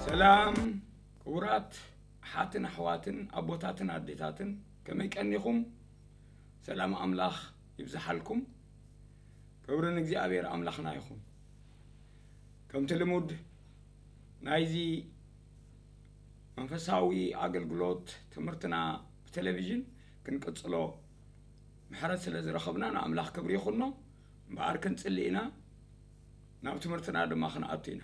ሰላም ክቡራት ኣሓትን ኣሕዋትን ኣቦታትን ኣዴታትን፣ ከመይ ቀኒኹም? ሰላም ኣምላኽ ይብዝሓልኩም። ክብሪ ንእግዚኣብሔር ኣምላኽና ይኹን። ከምቲ ልሙድ ናይዚ መንፈሳዊ ኣገልግሎት ትምህርትና ብቴሌቪዥን ክንቅጽሎ ምሕረት ስለ ዝረኸብና ንኣምላኽ ክብሪ ይኹኖ። እምበኣር ክንጽሊ ኢና፣ ናብ ትምህርትና ድማ ክንኣቱ ኢና።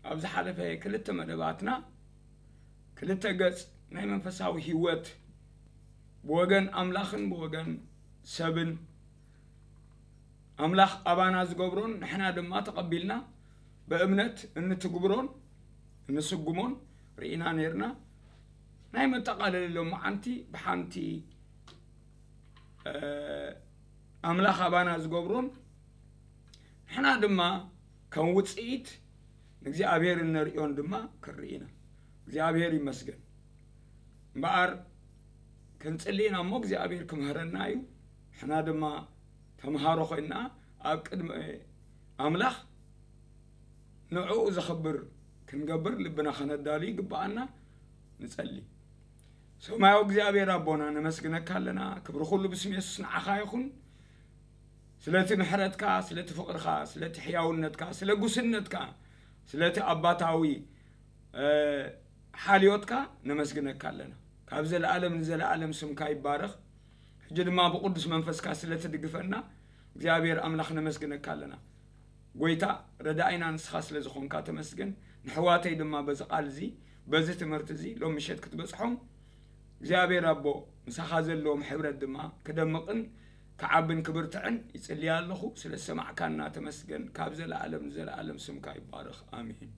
ኣብ ዝሓለፈ ክልተ መደባትና ክልተ ገጽ ናይ መንፈሳዊ ህይወት ብወገን ኣምላኽን ብወገን ሰብን ኣምላኽ ኣባና ዝገብሮን ንሕና ድማ ተቐቢልና ብእምነት እንትግብሮን እንስጉሞን ርኢና ነይርና። ናይ መጠቓለሊ ሎመዓንቲ ብሓንቲ ኣምላኽ ኣባና ዝገብሮን ንሕና ድማ ከም ውፅኢት ንእግዚኣብሔር እነርእዮን ድማ ክንርኢ ኢና። እግዚኣብሔር ይመስገን። እምበኣር ክንጽሊ ኢና እሞ እግዚኣብሔር ክምህረና እዩ። ንሕና ድማ ተምሃሮ ኮይንና ኣብ ቅድሚ ኣምላኽ ንዕኡ ዘኽብር ክንገብር ልብና ከነዳሉ ይግብኣና። ንጸሊ። ሰማያዊ እግዚኣብሔር ኣቦና ነመስግነካ ኣለና። ክብሪ ኩሉ ብስም የሱስ ንዓኻ ይኹን። ስለቲ ምሕረትካ፣ ስለቲ ፍቕርካ፣ ስለቲ ሕያውነትካ፣ ስለ ጉስነትካ፣ ስለቲ ኣባታዊ ሓልዮትካ ነመስግነካ ኣለና። ካብ ዘለኣለም ንዘለኣለም ስምካ ይባረኽ። ሕጂ ድማ ብቕዱስ መንፈስካ ስለትድግፈና እግዚኣብሔር ኣምላኽ ነመስግነካ ኣለና። ጎይታ ረዳኢና ንስኻ ስለ ዝኾንካ ተመስገን። ንሕዋተይ ድማ በዚ ቃል እዚ በዚ ትምህርቲ እዚ ሎም ምሸት ክትበጽሖም እግዚኣብሔር ኣቦ ምሳኻ ዘለዎም ሕብረት ድማ ክደምቕን ክዓብን ክብርትዕን ይጽልያ ኣለኹ። ስለ ዝሰማዕካና ተመስገን። ካብ ዘለኣለም ንዘለኣለም ስምካ ይባረኽ። ኣሜን።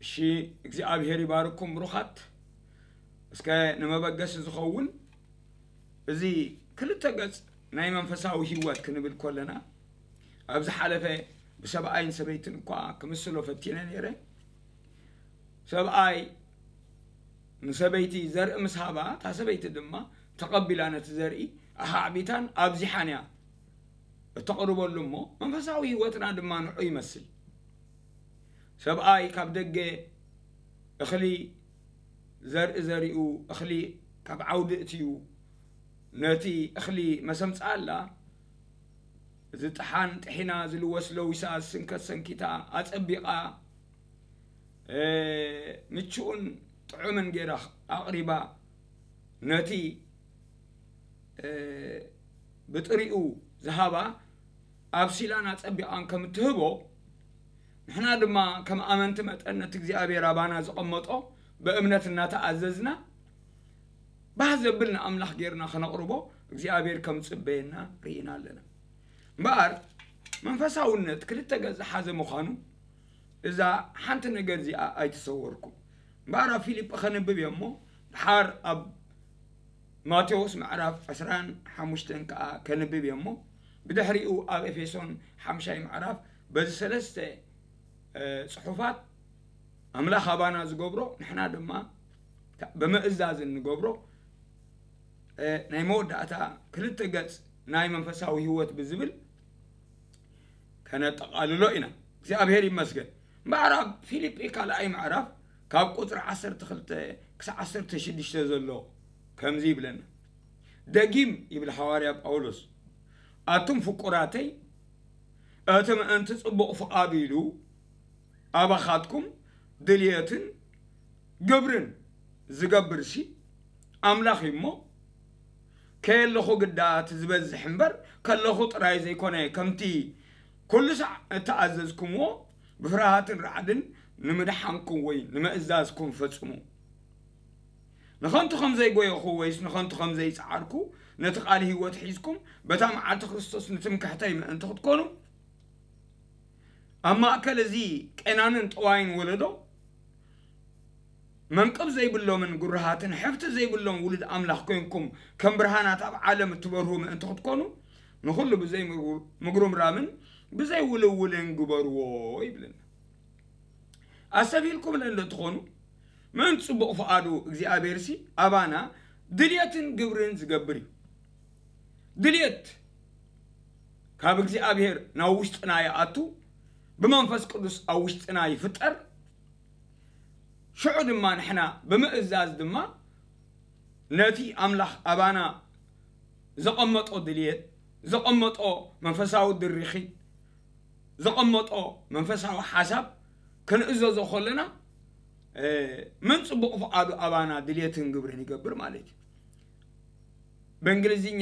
እሺ እግዚኣብሔር ይባርኩም ብሩኻት። እስከ ንመበገሲ ዝኸውን እዚ ክልተ ገጽ ናይ መንፈሳዊ ህይወት ክንብል ከለና ኣብ ዝሓለፈ ብሰብኣይን ሰበይትን እኳ ክምስሎ ፈቲነ ነይረ። ሰብኣይ ንሰበይቲ ዘርኢ ምስ ሃባ እታ ሰበይቲ ድማ ተቐቢላ ነቲ ዘርኢ ኣኻዕቢታን ኣብዚሓን እያ እተቕርበሉ እሞ መንፈሳዊ ህይወትና ድማ ንዑ ይመስል። ሰብኣይ ካብ ደገ እኽሊ ዘርኢ ዘሪኡ እኽሊ ካብ ዓውዲ እትዩ ነቲ እኽሊ መሰምጻ ኣላ። እዚ ጥሓን ጥሒና ዝልወስ ለዊሳ ዝስንከት ሰንኪታ ኣጸቢቓ ምቹእን ጥዑምን ጌራ ኣቕሪባ ነቲ ብጥሪኡ ዝሃባ ኣብሲላን ኣጸቢቓን ከም እትህቦ ንሕና ድማ ከም ኣመንቲ መጠን ነቲ እግዚኣብሔር ኣባና ዝቐመጦ ብእምነት እናተኣዘዝና ባህ ዘብል ንኣምላኽ ጌርና ከነቕርቦ እግዚኣብሔር ከም ዝጽበየና ርኢና ኣለና። እምበኣር መንፈሳውነት ክልተ ገጽ ዝሓዘ ምዃኑ እዛ ሓንቲ ነገር እዚኣ ኣይተሰወርኩም። እምበኣር ኣብ ፊልጲ ከንብብ እየ እሞ ድሓር ኣብ ማቴዎስ ምዕራፍ ዕስራን ሓሙሽተን ከዓ ከንብብ እየ እሞ ብድሕሪኡ ኣብ ኤፌሶን ሓምሻይ ምዕራፍ በዚ ሰለስተ ጽሑፋት ኣምላኽ ኣባና ዝገብሮ ንሕና ድማ ብምእዛዝ እንገብሮ ናይ መወዳእታ ክልተ ገጽ ናይ መንፈሳዊ ህይወት ብዝብል ከነጠቓልሎ ኢና። እግዚኣብሔር ይመስገን። እምበኣር ኣብ ፊልጲ ካልኣይ ምዕራፍ ካብ ቁፅሪ ዓሰርተ ክልተ ክሳብ ዓሰርተ ሽዱሽተ ዘሎ ከምዚ ይብለና። ደጊም ይብል ሃዋርያ ጳውሎስ፣ ኣቱም ፍቁራተይ እቲ ምእንቲ ጽቡቕ ፍቓዱ ኢሉ ኣባኻትኩም ድልየትን ግብርን ዝገብርሲ ኣምላኽ እዩ እሞ ከየለኹ ግዳ እቲ ዝበዝሕ እምበር ከለኹ ጥራይ ዘይኮነ ከምቲ ኩሉ ሳዕ እተኣዘዝኩምዎ ብፍርሃትን ራዕድን ንምድሓንኩም ወይ ንምእዛዝኩም ፈጽሙ። ንኸንቱ ከም ዘይጎየኹ ወይስ ንኸንቱ ከም ዘይጸዓርኩ ነቲ ቃል ህይወት ሒዝኩም በታ መዓልቲ ክርስቶስ ንትምክሕተይ ምእንቲ ክትኮኑ ኣብ ማእከል እዚ ቄናንን ጠዋይን ወለዶ መንቅብ ዘይብሎምን ጉርሃትን ሕፍቲ ዘይብሎም ውሉድ ኣምላኽ ኮይንኩም ከም ብርሃናት ኣብ ዓለም እትበርሁ ምእንቲ ክትኮኑ ንኹሉ ብዘይ ምጉርምራምን ብዘይ ውልውልን ግበርዎ ይብለና። ኣሰቢልኩም ለለ ትኾኑ ምእንቲ ጽቡቕ ፍቓዱ እግዚኣብሔር ሲ ኣባና ድልየትን ግብርን ዝገብር እዩ። ድልየት ካብ እግዚኣብሔር ናብ ውሽጥና ይኣቱ፣ ብመንፈስ ቅዱስ ኣብ ውሽጥና ይፍጠር። ሽዑ ድማ ንሕና ብምእዛዝ ድማ ነቲ ኣምላኽ ኣባና ዘቐመጦ ድልየት፣ ዘቐመጦ መንፈሳዊ ድርኺት፣ ዘቐመጦ መንፈሳዊ ሓሳብ ክንእዘዞ ከለና፣ እ፣ ምን ጽቡቕ ፍቓዱ ኣባና ድልየትን ግብርን ይገብር ማለት እዩ። ብእንግሊዝኛ፣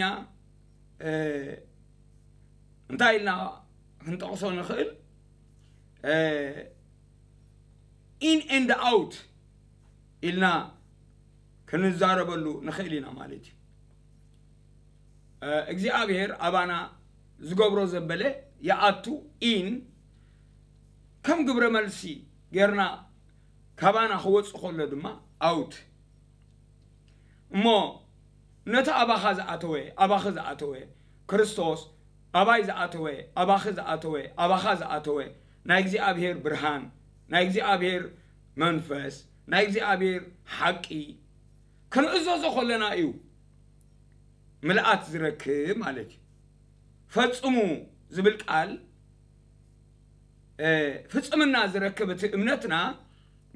እ፣ እንታይ ኢልና ክንጠቕሶ ንኽእል? እ፣ in and out ኢልና ክንዛረበሉ ንኽእል ኢና ማለት እዩ። እ፣ እግዚኣብሔር ኣባና ዝገብሮ ዘበለ ይኣቱ፣ in፣ ከም ግብረ መልሲ ጌርና ካባና ክወጽእ ከሎ ድማ፣ out። እሞ ነቲ ኣባኻ ዝኣተወ፣ ኣባኺ ዝኣተወ፣ ክርስቶስ ኣባይ ዝኣተወ፣ ኣባኺ ዝኣተወ፣ ኣባኻ ዝኣተወ ናይ እግዚኣብሔር ብርሃን፣ ናይ እግዚኣብሔር መንፈስ፣ ናይ እግዚኣብሔር ሓቂ ክንእዘዞ ከለና እዩ ምልኣት ዝረክብ ማለት እዩ። ፈጽሙ ዝብል ቃል፣ እ፣ ፍጽምና ዝረክብ እቲ እምነትና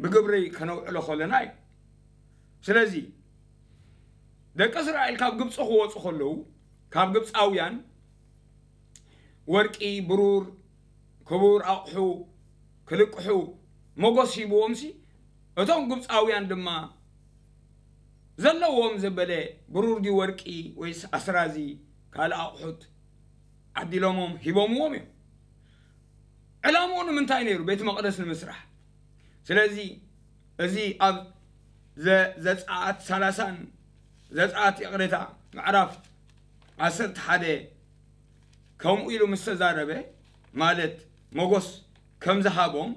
ብግብሪ ከነውዕሎ ከለና እዩ። ስለዚ ደቂ እስራኤል ካብ ግብፂ ክወፁ ከለዉ፣ ካብ ግብፃውያን ወርቂ፣ ብሩር፣ ክቡር ኣቑሑ ክልቅሑ ሞገስ ሂብዎምሲ፣ እቶም ግብፃውያን ድማ ዘለዎም ዘበለ ብሩር ድዩ ወርቂ ወይስ ኣስራዚ ካልእ ኣቑሑት ዓዲሎሞም ሂቦምዎም እዮም። ዕላምኡ ንምንታይ ነይሩ? ቤት መቕደስ ንምስራሕ። ስለዚ እዚ ኣብ ዘ-፣ ዘጸኣት ሰላሳን፣ ዘጸኣት፣ ይቕሬታ፣ ምዕራፍ ዓሰርተ ሓደ ከምኡ ኢሉ ምስ ተዛረበ፣ ማለት ሞጎስ ከም ዝሃቦም፣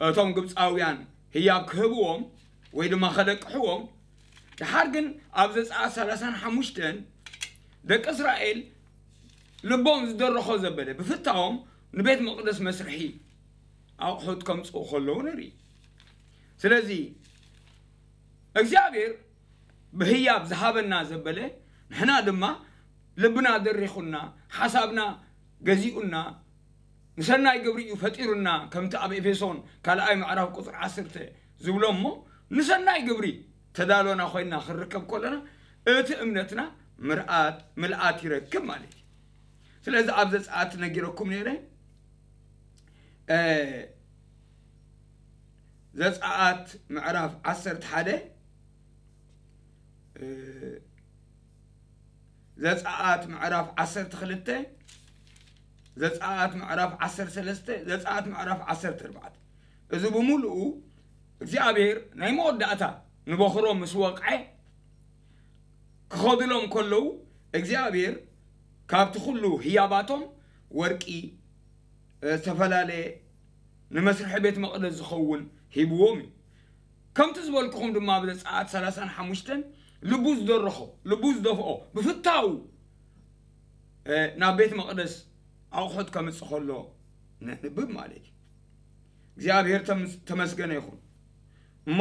እቶም ግብፃውያን ህያብ ክህብዎም ወይ ድማ ከለቅሕዎም፣ ድሓር ግን ኣብ ዘጸኣት ሰላሳን ሓሙሽተን ደቂ እስራኤል ልቦም ዝደረኾ ዘበለ ብፍታዎም ንቤት መቕደስ መስርሒ ኣቑሑት ከምጽኡ ከለዉ ንርኢ። ስለዚ እግዚኣብሔር ብህያብ ዝሃበና ዘበለ፣ ንሕና ድማ ልብና ደሪኹና፣ ሓሳብና ገዚኡና፣ ንሰናይ ግብሪ እዩ ፈጢሩና፣ ከምቲ ኣብ ኤፌሶን ካልኣይ ምዕራፍ ቁጽሪ ዓሰርተ ዝብሎ እሞ፣ ንሰናይ ግብሪ ተዳሎና ኮይና ክንርከብ ከለና፣ እቲ እምነትና ምርኣት፣ ምልኣት ይረክብ ማለት እዩ። ስለዚ ኣብ ዘጸኣት ነጊረኩም ነይረ። እ፣ ዘጸኣት ምዕራፍ ዓሰርተ ሓደ፣ እ፣ ዘጸኣት ምዕራፍ ዓሰርተ ክልተ፣ ዘጸኣት ምዕራፍ ዓሰርተ ሰለስተ፣ ዘጸኣት ምዕራፍ ዓሰርተ ኣርባዕተ። እዚ ብምሉኡ እግዚኣብሔር ናይ መወዳእታ ንበኹሮ ምስ ወቕዐ ክኸዱሎም ከለዉ፣ እግዚኣብሔር ካብቲ ኩሉ ህያባቶም ወርቂ፣ እ፣ ዝተፈላለየ ንመስርሒ ቤት መቕደስ ዝኸውን ሂብዎም እዩ። ከምቲ ዝበልኩኹም ድማ ኣብ ዘጸኣት ሰላሳን ሓሙሽተን ልቡ ዝደረኾ፣ ልቡ ዝደፍኦ፣ ብፍታው፣ እ፣ ናብ ቤት መቕደስ ኣቑሑት ከምጽእ ከሎ ነንብብ ማለት እዩ። እግዚኣብሔር ተምስ-፣ ተመስገነ ይኹን። እሞ፣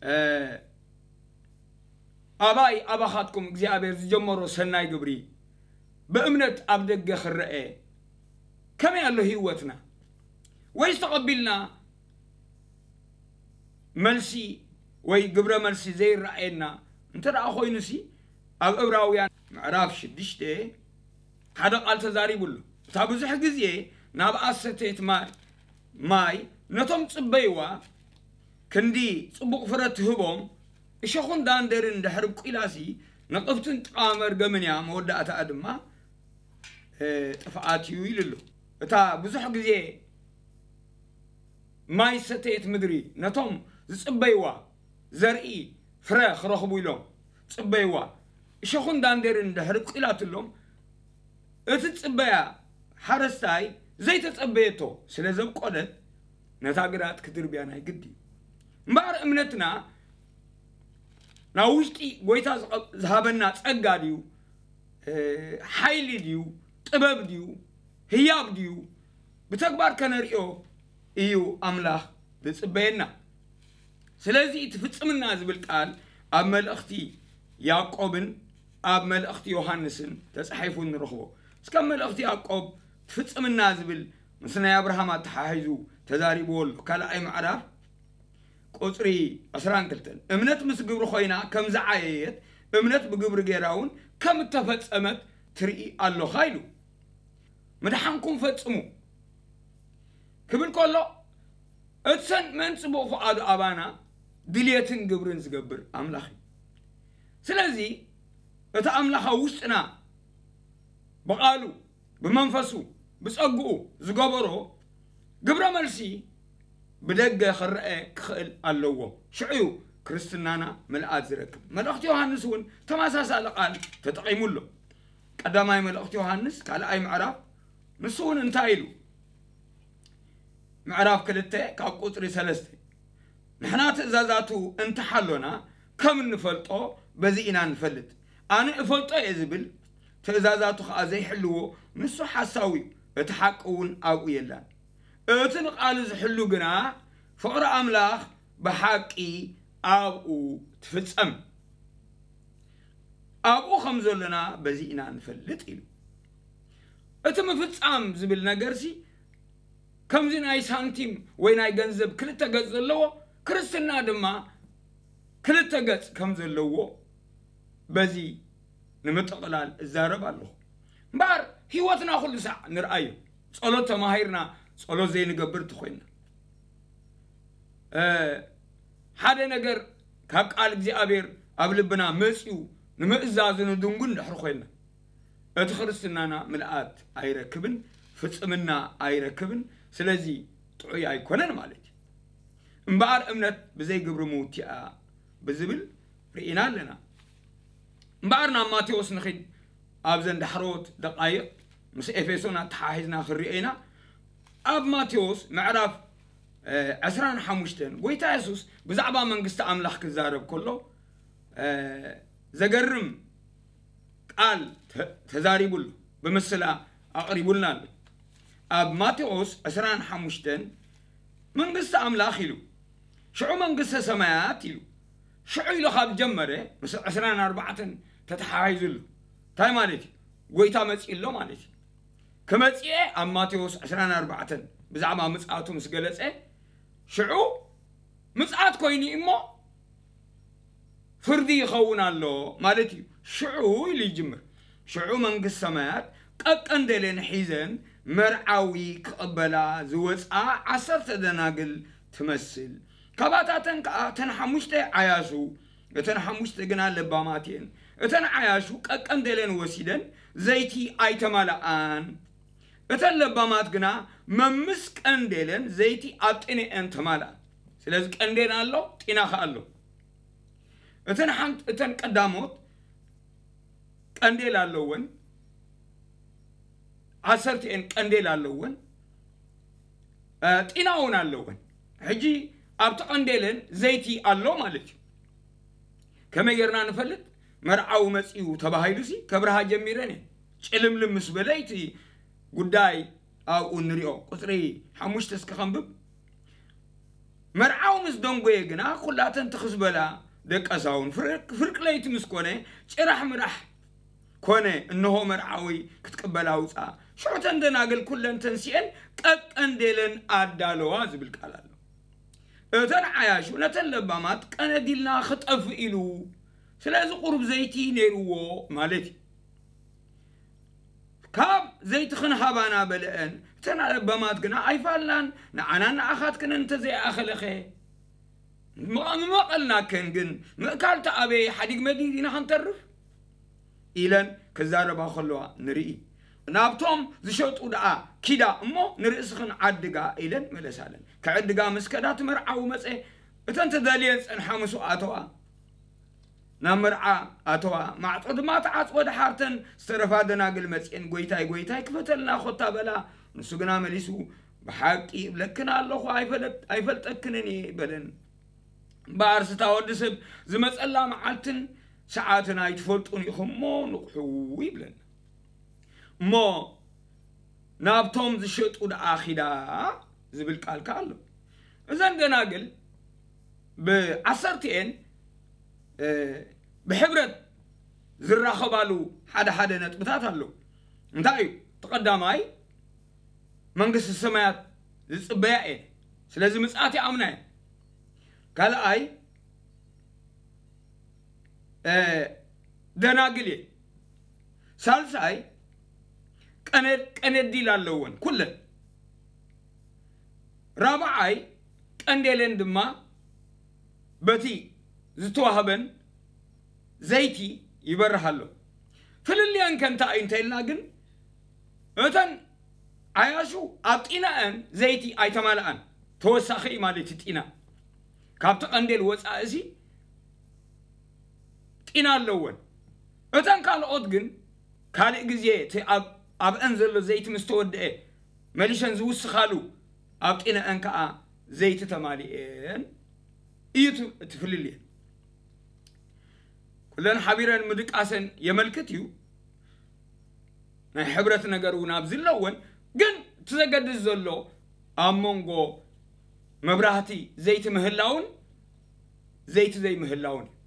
እ፣ ኣባይ ኣባኻትኩም እግዚኣብሔር ዝጀመሮ ሰናይ ግብሪ ብእምነት ኣብ ደገ ክረአ ከመይ ኣሎ ህይወትና? ወይስ ተቐቢልና መልሲ ወይ ግብረ መልሲ ዘይረኣየና እንተ ደኣ ኮይኑሲ፣ ኣብ ዕብራውያን ምዕራፍ ሽዱሽተ ሓደ ቃል ተዛሪቡ ኣሎ። እታ ብዙሕ ግዜ ናብኣ ሰተየት ማ-፣ ማይ ነቶም ጽበይዋ ክንዲ ጽቡቕ ፍረ ትህቦም፣ እሾኽን ዳንደርን ድሕሪ ብቁላሲ ነቐፍትን ጥቓ መርገምን እያ፣ መወዳእታኣ ድማ፣ እ፣ ጥፍኣት እዩ ኢሉ ኣሎ። እታ ብዙሕ ግዜ ማይ ሰተየት ምድሪ ነቶም ዝጽበይዋ ዘርኢ ፍረ ክረኽቡ ኢሎም ጽበይዋ፣ እሾኽን ዳንደርን ድሕሪ ብቁላትሎም፣ እቲ ጽበያ ሓረስታይ ዘይተጸበየቶ ስለ ዘብቆለት፣ ነታ ግራት ክድርብያ ናይ ግዲ እዩ። እምበኣር እምነትና ናብ ውሽጢ ጎይታ ዝቐ-፣ ዝሃበና ጸጋ ድዩ? እ፣ ሓይሊ ድዩ? ጥበብ ድዩ? ህያብ ድዩ? ብተግባር ከነርእዮ እዩ ኣምላኽ ዝጽበየና። ስለዚ እቲ ፍጽምና ዝብል ቃል ኣብ መልእኽቲ ያዕቆብን ኣብ መልእኽቲ ዮሃንስን ተጻሒፉ ንረኽቦ። እስከ ኣብ መልእኽቲ ያዕቆብ ፍጽምና ዝብል ምስ ናይ ኣብርሃም ኣተሓሒዙ ተዛሪብዎ ኣሎ። ካልኣይ ምዕራፍ ቁጽሪ ዕስራን ክልተን፣ እምነት ምስ ግብሪ ኮይና ከም ዝዓየየት፣ እምነት ብግብሪ ጌራ እውን ከም እተፈጸመት ትርኢ ኣሎኻ ኢሉ። ምድሓንኩም ፈጽሙ ክብል ከሎ፣ እቲ ሰን መን ጽቡቕ ፍቓዱ ኣባና ድልየትን ግብርን ዝገብር ኣምላኽ እዩ። ስለዚ እቲ ኣምላኽ ኣብ ውሽጥና ብቓሉ፣ ብመንፈሱ፣ ብጸግኡ ዝገበሮ ግብረ መልሲ ብደገ ክረአ ክኽእል ኣለዎ። ሽዑ እዩ ክርስትናና ምልኣት ዝረክብ። መልእኽቲ ዮሃንስ እውን ተመሳሳሊ ቃል ተጠቒሙ ኣሎ። ቀዳማይ መልእኽቲ ዮሃንስ ካልኣይ ምዕራፍ ንሱ እውን እንታይ ኢሉ? ምዕራፍ ክልተ ካብ ቁጽሪ ሰለስተ፣ ንሕና ትእዛዛቱ እንተሓሎና ከም እንፈልጦ በዚ ኢና ንፈልጥ። ኣነ እፈልጦ እየ ዝብል፣ ትእዛዛቱ ኸኣ ዘይሕልዎ ንሱ ሓሳዊ እዩ፣ እቲ ሓቂ እውን ኣብኡ የላን። እቲ ንቓሉ ዝሕሉ ግና ፍቕሪ ኣምላኽ ብሓቂ ኣብኡ ትፍጸም። ኣብኡ ከም ዘለና በዚ ኢና ንፈልጥ ኢሉ። እቲ ምፍጻም ዝብል ነገርሲ ከምዚ ናይ ሳንቲም ወይ ናይ ገንዘብ ክልተ ገጽ ዘለዎ፣ ክርስትና ድማ ክልተ ገጽ ከም ዘለዎ በዚ ንምጥቕላል እዛረብ ኣለኹ። እምበኣር ህይወትና ኩሉ ሳዕ ንርኣዮ። ጸሎት ተማሂርና ጸሎት ዘይንገብር እንተኾይንና፣ እ፣ ሓደ ነገር ካብ ቃል እግዚኣብሔር ኣብ ልብና መጺኡ ንምእዛዙ ንድንጉ እንድሕር ኮይንና፣ እቲ ክርስትናና ምልኣት ኣይረክብን፣ ፍጽምና ኣይረክብን። ስለዚ ጥዑይ ኣይኮነን ማለት እዩ። እምበኣር እምነት ብዘይ ግብሪ ምውት እያ ብዝብል ርኢና ኣለና። እምበኣር ናብ ማቴዎስ ንኺድ፣ ኣብዘን ዳሕረዎት ደቃይቕ ምስ ኤፌሶን ኣተሓሒዝና ክንሪኦ ኢና። ኣብ ማቴዎስ ምዕራፍ፣ እ፣ ዕስራን ሓሙሽተን ጎይታ የሱስ ብዛዕባ መንግስቲ ኣምላኽ ክዛረብ ከሎ፣ እ፣ ዘገርም ቃል ተ-፣ ተዛሪቡሉ፣ ብምስላ ኣቕሪቡልና ኣሎ። ኣብ ማቴዎስ ዕስራን ሓሙሽተን መንግስቲ ኣምላኽ ኢሉ፣ ሽዑ መንግስተ ሰማያት ኢሉ፣ ሽዑ ኢሉ ካብ ጀመረ ምስ ዕስራን ኣርባዕተን ተተሓሒዙ ኣሎ። እንታይ ማለት እዩ? ጎይታ መጺኡ ኣሎ ማለት እዩ። ክመጽኤ ኣብ ማቴዎስ ዕስራን ኣርባዕተን ብዛዕባ ምጽኣቱ ምስ ገለጸ፣ ሽዑ ምጽኣት ኮይኑ እሞ ፍርዲ ይኸውን ኣሎ ማለት እዩ። ሽዑ ኢሉ ይጅምር። ሽዑ መንግስት ሰማያት ቀቀንደለን ሒዘን መርዓዊ ክቕበላ ዝወፅኣ ዓሰርተ ደናግል ትመስል። ካባታተን ከዓ እተን ሓሙሽተ ዓያሹ፣ እተን ሓሙሽተ ግና ለባማት እየን። እተን ዓያሹ ቀቀንደለን ወሲደን ዘይቲ ኣይተማልኣን። እተን ለባማት ግና መምስ ቀንዴለን ዘይቲ ኣብ ጢንኤን ተማልኣ። ስለዚ ቀንዴል ኣሎ፣ ጢና ኸኣ ኣሎ። እተን ሓንት-፣ እተን ቀዳሞት ቀንዴል ኣለወን፣ ዓሰርቲኤን ቀንዴል ኣለወን፣ እ፣ ጢና እውን ኣለወን። ሕጂ ኣብቲ ቀንዴለን ዘይቲ ኣሎ ማለት እዩ። ከመይ ጌርና ንፈልጥ? መርዓዊ መጺኡ ተባሂሉሲ ከብርሃ ጀሚረን እየን። ጭልምልም ምስ በለ እቲ ጉዳይ ኣብኡ ንሪኦ። ቁጽሪ ሓሙሽተ እስኪ ከንብብ። መርዓዊ ምስ ደንጎየ ግና ኩላተን ትኽ ዝበላ ደቀሳ እውን ፍርቅ-፣ ፍርቂ ለይቲ ምስ ኮነ ጭራሕ ምራሕ ኮነ፣ እንሆ መርዓዊ ክትቅበላ ውጻ። ሽዑ እተን ደናግል ኩለን ተንሲኤን ቀቀንዴለን ኣዳለዋ ዝብል ቃል ኣሎ። እተን ዓያሹ ነተን ለባማት ቀነዲልና ክጠፍእ ኢሉ፣ ስለዚ ቁሩብ ዘይቲ ነይርዎ ማለት እዩ። ካብ ዘይቲ ክንሃባና በለአን። እተን ለባማት ግና ኣይፋልናን፣ ንዓናን ንኣኻትክንን እንተዘይኣኸለኸ ምቐ-፣ ምመቐልናከን ግን ምእካል ተኣበየ ሓዲግ መዲድ ኢና ክንተርፍ ኢለን ክዛረባ ከለዋ ንርኢ። ናብቶም ዝሸጡ ደኣ ኪዳ እሞ ንርእስኽን ዓድጋ ኢለን መለሳለን። ክዕድጋ ምስ ከዳ እቲ መርዓዊ መጸ። እተን ተዳልየን ጸንሓ ምስኡ ኣተዋ። ናብ መርዓ ኣተዋ። ማዕጾ ድማ ተዓጽወ። ደሓርተን ዝተረፋ ደናግል መጺኤን "ጐይታይ፣ ጐይታይ፣ ክፈተልና" ኮታ በላ። ንሱ ግና መሊሱ "ብሓቂ እብለክን ኣለኹ ኣይፈለጥ-፣ ኣይፈልጠክንን እየ" በለን። እምበኣርሲ እታ ወዲ ሰብ ዝመጸላ መዓልትን ሰዓትን ኣይትፈልጡን ኢኹም እሞ ንቕሑ ይብለና። እሞ ናብቶም ዝሸጡ ደኣ ኺዳ ዝብል ቃል ከኣ ኣሎ። እዘን ደናግል ብዓሰርቲኤን፣ እ፣ ብሕብረት ዝራኸባሉ ሓደ ሓደ ነጥብታት ኣሎ። እንታይ እዩ? እቲ ቀዳማይ፣ መንግስቲ ሰማያት ዝጽበያ እየን። ስለዚ ምጽኣት ይኣምና እየን። ካልኣይ ደናግል እየን። ሳልሳይ ቀነዲል ኣለወን ኩለን። ራብዓይ ቀንዴለን ድማ በቲ ዝተዋህበን ዘይቲ ይበርሃ ኣሎ። ፍልልየን ከ እንታይ እዩ እንተኢልና ግን እተን ዓያሹ ኣብ ጢናአን ዘይቲ ኣይተማልኣን። ተወሳኺ እዩ ማለት እዩ ጢና። ካብቲ ቀንዴል ወፃእሲ ጢና ኣለወን። እተን ካልኦት ግን ካልእ ግዜ እቲ ኣብአን ዘሎ ዘይቲ ምስ ተወደአ መሊሰን ዝውስኻሉ ኣብ ጢነአን ከዓ ዘይቲ ተማሊኤን እዩ እቲ ፍልልየን። ኩለን ሓቢረን ምድቃሰን የመልክት እዩ። ናይ ሕብረት ነገር እውን ኣብዚ ኣለወን። ግን እቲ ዘገድስ ዘሎ ኣብ መንጎ መብራህቲ ዘይቲ ምህላውን ዘይቲ ዘይምህላውን እዩ።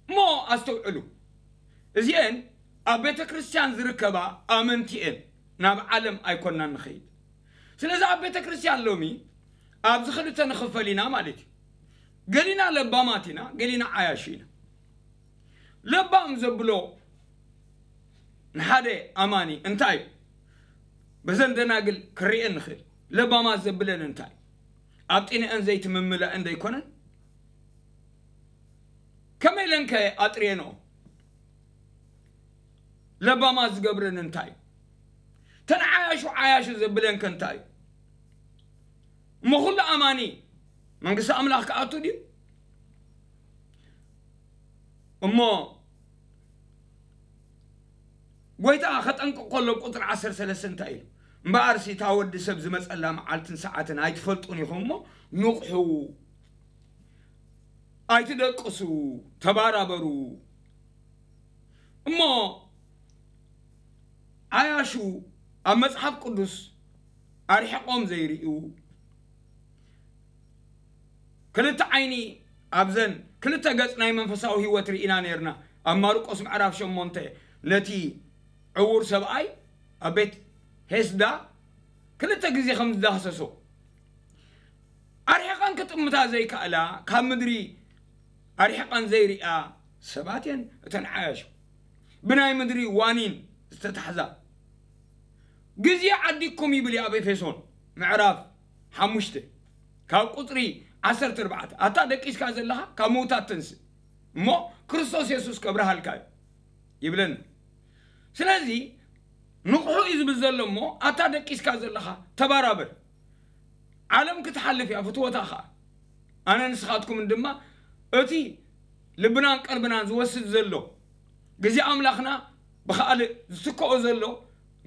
እሞ ኣስተውዕሉ፣ እዚአን ኣብ ቤተ ክርስቲያን ዝርከባ ኣመንቲ እየን። ናብ ዓለም ኣይኮናን ንኸይድ። ስለዚ ኣብ ቤተ ክርስቲያን ሎሚ ኣብዚ ክልተ ንኽፈል ኢና ማለት እዩ። ገሊና ለባማት ኢና፣ ገሊና ዓያሹ ኢና። ለባም ዘብሎ ንሓደ ኣማኒ እንታይ እዩ? በዘን ደናግል ክርኤን ንኽእል። ለባማት ዘብለን እንታይ? ኣብ ጢንአን ዘይቲ ምምላእን ዘይኮነን? ከመይ ኢለን ከ ኣጥርየንኦ? ለባማት ዝገብረን እንታይ እዩ? ተን ዓያሹ ዓያሹ ዘብለን ከ እንታይ እዩ? እሞ ኩሉ ኣማኒ መንግስቲ ኣምላኽ ክኣቱ ድዩ? እሞ ጎይታ ከጠንቅቕ ከሎ ቁፅሪ ዓሰርተ ሰለስተ እንታይ ኢሉ? እምበኣርሲ እታ ወዲ ሰብ ዝመፀላ መዓልትን ሰዓትን ኣይትፈልጡን ኢኹም እሞ ንቕሑ፣ ኣይትደቅሱ፣ ተባራበሩ። እሞ ዓያሹ ኣብ መጽሓፍ ቅዱስ ኣርሒቖም ዘይርእዩ፣ ክልተ ዓይኒ ኣብዘን ክልተ ገጽ ናይ መንፈሳዊ ህይወት ርኢና ነርና። ኣብ ማርቆስ ምዕራፍ ሸሞንተ ነቲ ዕዉር ሰብኣይ ኣብ ቤት ሄስዳ ክልተ ግዜ ከም ዝዳህሰሶ፣ ኣርሒቐን ክጥምታ ዘይከኣላ፣ ካብ ምድሪ ኣርሒቐን ዘይርእያ ሰባት እየን እተን ዓያሹ። ብናይ ምድሪ ዋኒን ዝተታሕዛ። ግዜ ዓዲግኩም ይብል እዩ ኣብ ኤፌሶን ምዕራፍ ሓሙሽተ ካብ ቁጽሪ ዓሰርተ ኣርባዕተ። ኣታ ደቂስካ ዘለኻ ካብ ምውታት ተንስእ እሞ ክርስቶስ የሱስ ከብርሃልካ እዩ ይብለና። ስለዚ ንቕሑ እዩ ዝብል ዘሎ እሞ ኣታ ደቂስካ ዘለኻ ተባራበር። ዓለም ክትሓልፍ እያ ፍትወታ ኸዓ። ኣነ ንስኻትኩምን ድማ እቲ ልብናን ቀልብናን ዝወስድ ዘሎ ግዜ ኣምላኽና ብኻልእ ዝትክኦ ዘሎ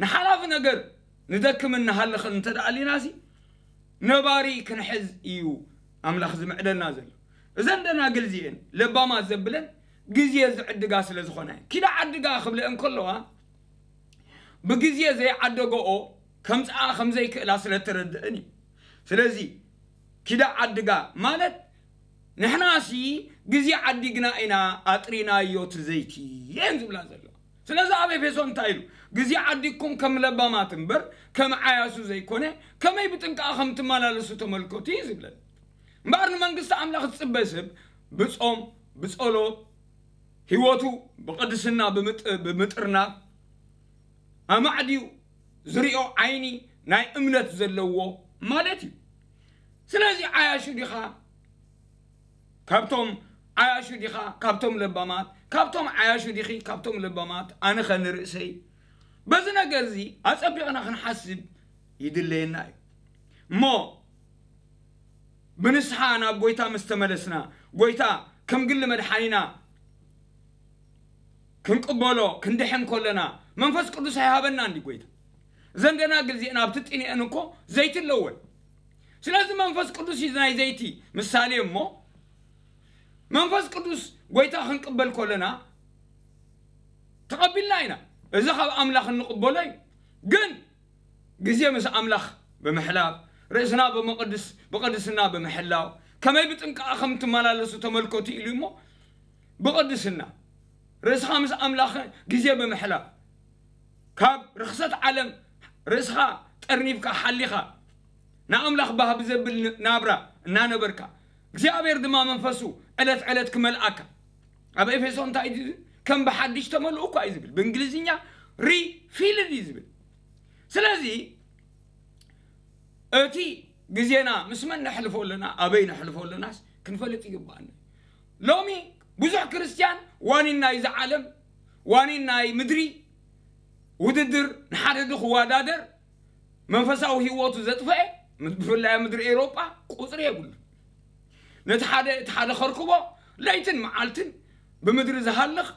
ንሓላፊ ነገር ንደክምን ንሃልኽን እንተ ደኣ ኣሊናሲ ነባሪ ክንሕዝ እዩ ኣምላኽ ዝምዕደና ዘሎ። እዘን ደናግል እዚአን ለባማት ዘብለን ግዜ ዝዕድጋ ስለ ዝኾና እየን። ኪዳ ዓድጋ ክብለአን ከለዋ ብግዜ ዘይዓደገኦ ከምፅኣ ከም ዘይክእላ ስለ ተረድእን እዩ። ስለዚ ኪዳ ዓድጋ ማለት ንሕናሲ ግዜ ዓዲግና ኢና ኣጥሪናዮ እቲ ዘይቲ እየን ዝብላ ዘለዋ። ስለዚ ኣብ ኤፌሶን እንታይ ኢሉ? ግዜ ዓዲግኩም ከም ለባማት እምበር ከም ዓያሱ ዘይኮነ ከመይ ብጥንቃቐ ከም ትመላለሱ ተመልከቱ እዩ ዝብለን። እምበኣር ንመንግስቲ ኣምላኽ ዝጽበ ሰብ ብጾም፣ ብጸሎት፣ ህይወቱ ብቅድስና ብምጥ- ብምጥርናፍ ኣማዕድዩ ዝሪኦ ዓይኒ ናይ እምነት ዘለዎ ማለት እዩ። ስለዚ ዓያሹ ዲኻ ካብቶም ዓያሹ ዲኻ ካብቶም ለባማት፣ ካብቶም ዓያሹ ዲኺ ካብቶም ለባማት፣ ኣነኸ ንርእሰይ? በዚ ነገር እዚ ኣጸቢቕና ክንሓስብ ይድለየና እዩ። እሞ ብንስሓ ናብ ጎይታ ምስ ተመለስና፣ ጎይታ ከም ግሊ መድሓኒና ክንቅበሎ ክንድሕን ከለና መንፈስ ቅዱስ ኣይሃበና እንዲ ጎይታ። እዘን ደናግል እዚአን ኣብቲ ጢንኤን እኮ ዘይቲ ኣለወን። ስለዚ መንፈስ ቅዱስ እዩ ናይ ዘይቲ ምሳሌ እሞ መንፈስ ቅዱስ ጎይታ ክንቅበል ከለና ተቐቢልና ኢና። እዚ ካብ ኣምላኽ እንቕበሎ እዩ። ግን ግዜ ምስ ኣምላኽ ብምሕላፍ ርእስና ብምቕድስ ብቕድስና ብምሕላው ከመይ ብጥንቃቐ ከም ትመላለሱ ተመልከቱ ኢሉ እሞ ብቕድስና ርእስኻ ምስ ኣምላኽ ግዜ ብምሕላፍ ካብ ርኽሰት ዓለም ርእስኻ ጠርኒፍካ ሓሊኻ ንኣምላኽ ባህ ብዘብል ናብራ እናነበርካ እግዚኣብሔር ድማ መንፈሱ ዕለት ዕለት ክመልኣካ ኣብ ኤፌሶን እንታይ እዩ ዝብል? ከም ብሓድሽ ተመልኡ እኳ እዩ ዝብል። ብእንግሊዝኛ ሪፊልድ እዩ ዝብል። ስለዚ እቲ ግዜና ምስ መን ነሕልፎ ኣለና፣ ኣበይ ነሕልፎ ኣለናስ ክንፈልጥ ይግባኣና። ሎሚ ብዙሕ ክርስትያን ዋኒን ናይዚ ዓለም፣ ዋኒን ናይ ምድሪ ውድድር፣ ንሓደ ክወዳደር መንፈሳዊ ህይወቱ ዘጥፈአ፣ ብፍላይ ኣብ ምድሪ ኤውሮጳ ቁፅሪ የብሉ። ነቲ ሓደ እቲ ሓደ ከርክቦ ለይትን መዓልትን ብምድሪ ዝሃልኽ፣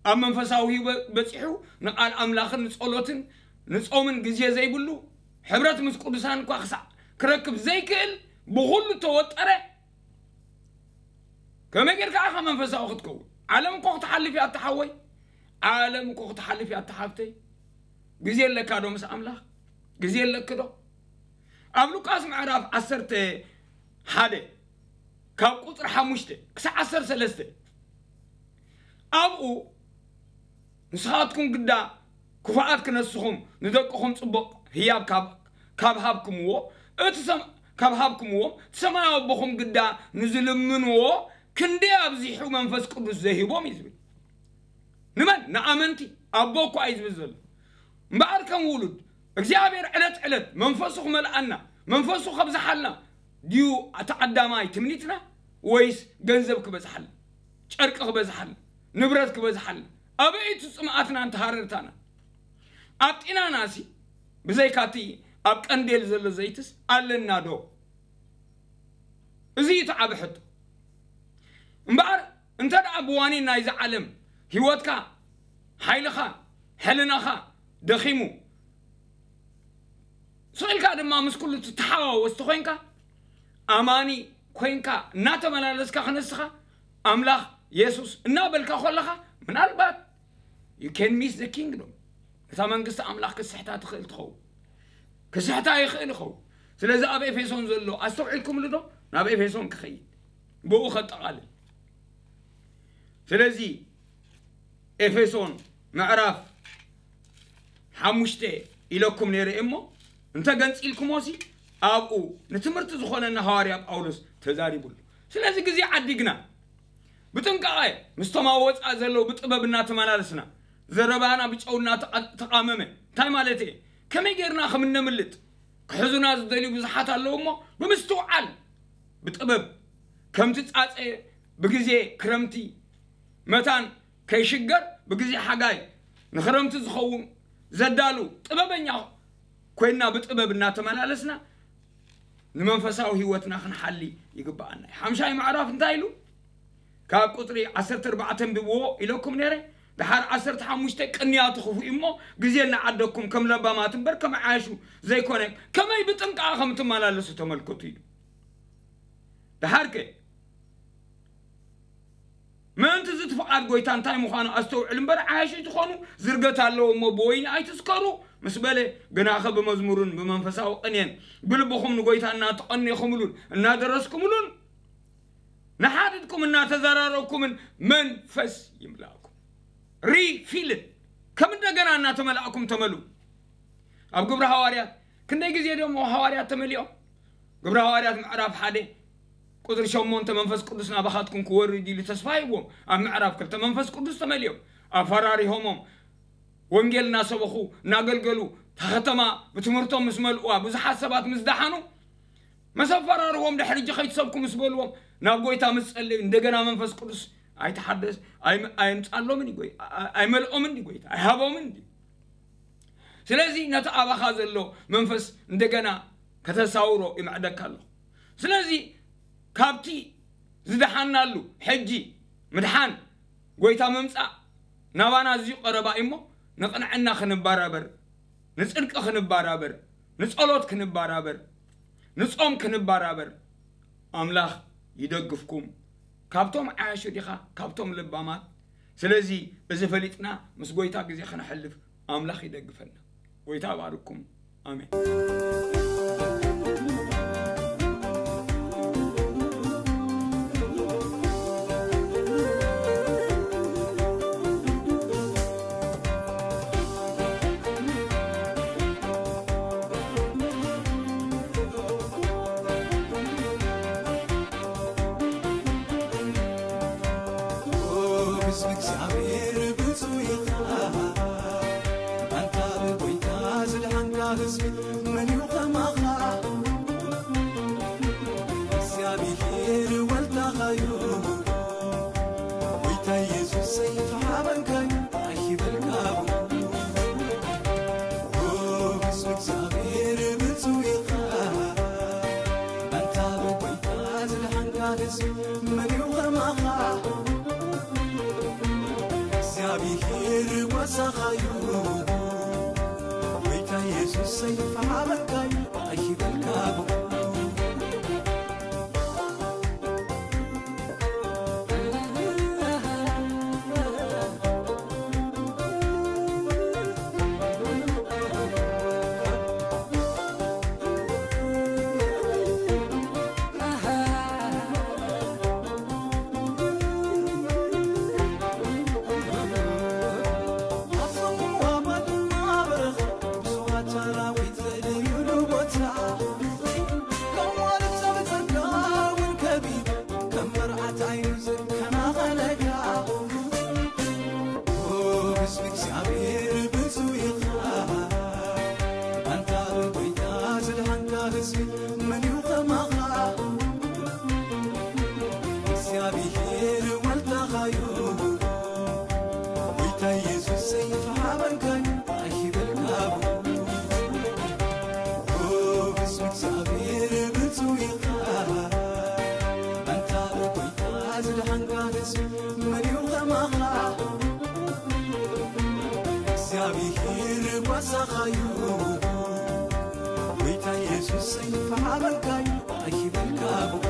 ኣብ መንፈሳዊ ህይወት በፂሑ ንቃል ኣምላኽን ንጸሎትን ንጾምን ግዜ ዘይብሉ፣ ሕብረት ምስ ቅዱሳን እኳ ክሳዕ ክረክብ ዘይክእል፣ ብኹሉ ተወጠረ። ከመይ ጌርካ ኢኻ መንፈሳዊ ክትከውን? ዓለም እኮ ክትሓልፍ እያ፣ ኣታ ሓወይ። ዓለም እኮ ክትሓልፍ እያ፣ ኣታ ሓፍተይ። ግዜ ኣለካ ዶ ምስ ኣምላኽ? ግዜ ኣለኪ ዶ? ኣብ ሉቃስ ምዕራፍ ዓሰርተ ሓደ ካብ ቁፅሪ ሓሙሽተ ክሳዕ ዓሰርተ ሰለስተ፣ ኣብኡ ንስኻትኩም ግዳ ክፉኣት ክነስኹም ንደቅኹም ጽቡቕ ህያብ ካብ፣ ካብ ሃብኩምዎ፣ እቲ ሰም-፣ ካብ ሃብኩምዎም፣ እቲ ሰማያዊ ኣቦኹም ግዳ ንዝልምንዎ ክንደይ ኣብዚሑ መንፈስ ቅዱስ ዘይህቦም እዩ ዝብል። ንመን? ንኣመንቲ። ኣቦ እኳ እዩ ዝብል ዘሎ። እምበኣር ከም ውሉድ እግዚኣብሔር ዕለት ዕለት መንፈሱ ክመልኣና፣ መንፈሱ ከብዝሓልና ድዩ እቲ ቀዳማይ ትምኒትና? ወይስ ገንዘብ ክበዝሓልና፣ ጨርቂ ክበዝሓልና፣ ንብረት ክበዝሓልና? ኣበይ እቲ ጽምኣትና እንተ ሃረርታና? ኣብ ጢናናሲ ብዘይካቲ ኣብ ቀንዴል ዘሎ ዘይትስ ኣለና ዶ? እዚ እዩ እቲ ዓቢ ሕቶ። እምበኣር እንተ ደኣ ብዋኒን ናይዚ ዓለም ህይወትካ፣ ሓይልኻ፣ ሕልናኻ ደኺሙ፣ ስቕ ኢልካ ድማ ምስ ኩሉ ትተሓዋወስ ተኾይንካ፣ ኣማኒ ኮይንካ እናተመላለስካ፣ ክነስኻ ኣምላኽ የሱስ እናበልካ ከለኻ፣ ምናልባት you can miss the kingdom፣ እታ መንግስቲ ኣምላኽ ክስሕታ ትኽእል ትኸውን። ክስሕታ ይኽእል ይኸውን። ስለዚ ኣብ ኤፌሶን ዘሎ ኣስተውዒልኩምሉ ዶ? ናብ ኤፌሶን ክኸይድ፣ ብኡ ከጠቓልል። ስለዚ ኤፌሶን ምዕራፍ ሓሙሽተ ኢለኩም ነይረ እሞ፣ እንተ ገንጺልኩሞሲ ኣብኡ ንትምህርቲ ዝኾነና ሃዋርያ ጳውሎስ ተዛሪቡሉ። ስለዚ ግዜ ዓዲግና ብጥንቃቐ ምስቶም ኣብ ወጻኢ ዘለዉ ብጥበብ እናተመላለስና፣ ዘረባና ብጨው እናተቓ-፣ ተቓመመ። እንታይ ማለት እየ? ከመይ ጌርና ከም እነምልጥ ክሕዙና ዝደልዩ ብዙሓት ኣለዉ እሞ፣ ብምስትውዓል ብጥበብ ከምቲ ጻጸ ብግዜ ክረምቲ መታን ከይሽገር ብግዜ ሓጋይ ንኽረምቲ ዝኸውን ዘዳሉ ጥበበኛ ኮይንና ብጥበብ እናተመላለስና ንመንፈሳዊ ህይወትና ክንሓሊ ይግብኣና እዩ። ሓምሻይ ምዕራፍ እንታይ ኢሉ? ካብ ቁፅሪ ዓሰርተ ኣርባዕተ ኣንብብዎ ኢለኩም ነይረ። ደሓር ዓሰርተ ሓሙሽተ ቅንያቱ ክፉእ እዩ እሞ ግዜ እናዓደግኩም ከም ለባማት እምበር ከም ዓያሹ ዘይኮነ ከመይ ብጥንቃቐ ከም ትመላለሱ ተመልከቱ ኢሉ። ደሓርከ ምእንቲ እዚ እቲ ፍቓድ ጎይታ እንታይ ምዃኑ ኣስተውዕል እምበር ዓያሹ ትኾኑ ዝርገት ኣለዎ እሞ ብወይኒ ኣይትስከሩ ምስ በለ፣ ግናኸ ብመዝሙርን ብመንፈሳዊ ቅኔን ብልብኹም ንጎይታ እናተቐኔኹምሉን እናደረስኩምሉን ንሓድድኩም እናተዘራረብኩምን መንፈስ ይምላእኩም። ሪፊልን ከም እንደገና እናተመላእኩም ተመሉ። ኣብ ግብሪ ሃዋርያት ክንደይ ግዜ ደሞ ሃዋርያት ተመሊኦም? ግብሪ ሃዋርያት ምዕራፍ ሓደ ቁፅሪ ሸሞንተ መንፈስ ቅዱስ ናባኻትኩም ክወርድ ኢሉ ተስፋ ሂብዎም። ኣብ ምዕራፍ ክልተ መንፈስ ቅዱስ ተመሊኦም ኣፈራሪሆሞም ወንጌል እናሰበኹ እናገልገሉ እታ ከተማ ብትምህርቶም ምስ መልእዋ ብዙሓት ሰባት ምስ ደሓኑ ምስ ኣፈራርዎም ድሕሪ እጂ ከይትሰብኩ ምስ በልዎም ናብ ጎይታ ምስ ጸለዩ እንደገና መንፈስ ቅዱስ ኣይተሓደስ ኣይ-፣ ኣይምጻሎምን እዩ ጎይ-፣ ኣይ-፣ ኣይመልኦምን እዩ ጎይታ ኣይሃቦምን እዩ። ስለዚ ነቲ ኣባኻ ዘሎ መንፈስ እንደገና ከተሳውሮ ይምዕደካ ኣለኹ። ስለዚ ካብቲ ዝደሓናሉ ሕጂ ምድሓን ጎይታ ምምጻእ ናባና ኣዝዩ ቀረባ እዩ እሞ ንቕንዕና ክንበራበር፣ ንጽድቂ ክንበራበር፣ ንጸሎት ክንበራበር፣ ንጾም ክንበራበር ኣምላኽ ይደግፍኩም። ካብቶም ዓያሹ ዲኻ? ካብቶም ለባማት? ስለዚ እዚ ፈሊጥና ምስ ጎይታ ግዜ ክነሕልፍ ኣምላኽ ይደግፈና። ጎይታ ይባርኩም። ኣሜን። እግዚኣብሔር ብፁዕ ኢኻ። ኣንታ ብጎይታ ዝድሓንካ ህዝቢ መን እዩ ከማኻ? እግዚኣብሔር ወልዳኻዩ። ጎይታ ኢየሱሰይ ተሓበንካዩ ኣይበልካቡ። ኦ፣ ብስም እግዚኣብሔር ብፁዕ ኢኻ። ኣንታ ብጎይታ ዝድሓንካ ህዝቢ መን እዩ ከማኻ? እግዚኣብሔር ጓሳኻዩ። ጎይታ ኢየሱሰይ ተሓበንካዩ ኣይበልካቡ። እግዚኣብሔር ወልዳኻዩ። ጎይታ ኢየሱሰይ ተሓበንካዩ ኣይበልካቡ። ኦ፣ ብስም እግዚኣብሔር ብፁዕ ኢኻ። ኣንታ ጎይታ ዝድሓንካ ህዝቢ መን እዩ ከማኻ? እግዚኣብሔር ጓሳኻዩ። ጎይታ ኢየሱሰይ ተሓበንካዩ ኣይበልካቡ።